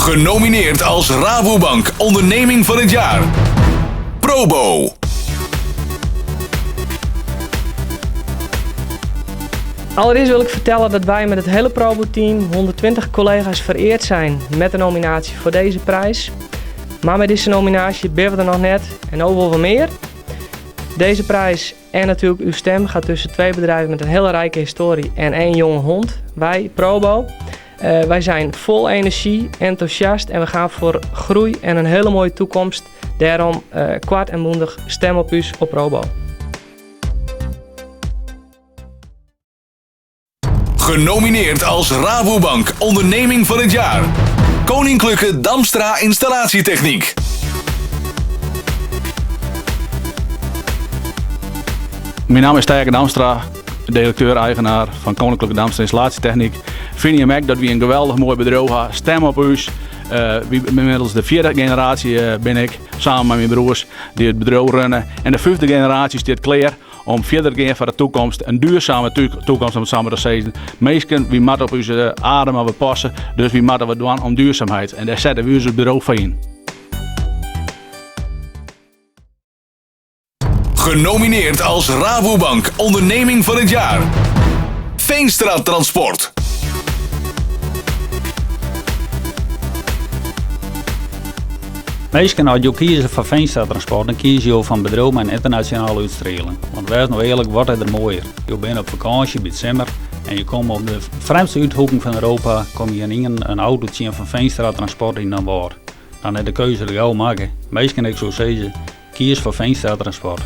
Genomineerd als Rabobank Onderneming van het Jaar. Probo. Allereerst wil ik vertellen dat wij met het hele Probo-team, 120 collega's, vereerd zijn met de nominatie voor deze prijs. Maar met deze nominatie ben we er nog net en ook wel wat meer. Deze prijs en natuurlijk uw stem gaat tussen twee bedrijven met een hele rijke historie en één jonge hond. Wij, Probo. Wij zijn vol energie, enthousiast en we gaan voor groei en een hele mooie toekomst. Daarom kwart en moedig stem op u op Probo. Genomineerd als Rabobank Onderneming van het Jaar. Koninklijke Damstra Installatietechniek. Mijn naam is Tijke Damstra, directeur-eigenaar van Koninklijke Damstra Installatietechniek. Vind je merk dat we een geweldig mooi bedrijf hebben. Stem op u. Inmiddels de vierde generatie ben ik, samen met mijn broers, die het bedrijf runnen. En de vijfde generatie staat klaar om verder te gaan voor de toekomst. Een duurzame toekomst, om het samen te zeggen. Meesten, wie moeten op onze adem we passen, dus wie moeten we doen om duurzaamheid. En daar zetten we ons bedrijf voor in. Genomineerd als Rabobank Onderneming van het Jaar. Veenstra Transport. Minsken, as jo kieze foar Veenstra Transport, dan kieze jo foar in bedriuw mei in ynternasjonale útstrieling. Want wês no earlik, wat is der moaier? Jo binne op fakânsje by it simmer en je komme op de frjemdste úthoeken fan Europa, komme je ynienen in auto tsjin fan Veenstra Transport yn Damwâld. Dan is de keuze der gau makke. Minsken, ik soe sizze, kies foar Veenstra Transport.